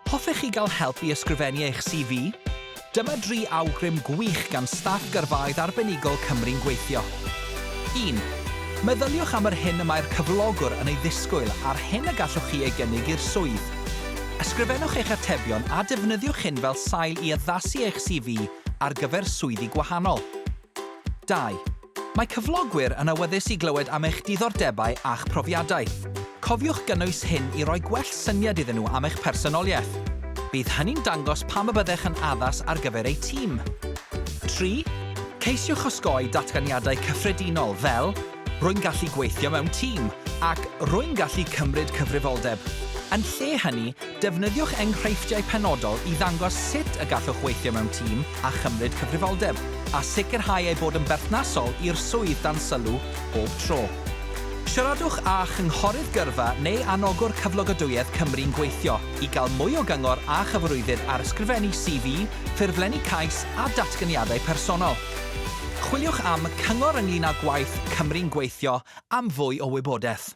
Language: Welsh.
Hoffech chi gael help i ysgrifennu eich CV? Dyma dri awgrym gwych gan staff gyrfaoedd arbenigol Cymru'n Gweithio. 1. Meddyliwch am yr hyn y mae'r cyflogwr yn ei ddisgwyl a'r hyn y gallwch chi ei gynnig i'r swydd. Ysgrifennwch eich atebion a defnyddiwch hyn fel sail i addasu eich CV ar gyfer swyddi gwahanol. 2. Mae cyflogwyr yn awyddus i glywed am eich diddordebau a'ch profiadau. Cofiwch gynnwys hyn i roi gwell syniad iddyn nhw am eich personoliaeth. Bydd hynny'n dangos pam y byddech yn addas ar gyfer eu tîm. 3. Ceisiwch osgoi datganiadau cyffredinol fel Rwy'n gallu gweithio mewn tîm ac Rwy'n gallu cymryd cyfrifoldeb. Yn lle hynny, defnyddiwch enghreifftiau penodol i ddangos sut y gallwch weithio mewn tîm a chymryd cyfrifoldeb, a sicrhau eu bod yn berthnasol i'r swydd dan sylw bob tro. Siaradwch â chynghorydd gyrfa neu anogwr cyflogadwyedd Cymru'n Gweithio i gael mwy o gyngor a chyfarwyddyd ar ysgrifennu CV, ffurflenni cais a datganiadau personol. Chwiliwch am 'Cyngor ynglŷn â gwaith Cymru'n Gweithio' am fwy o wybodaeth.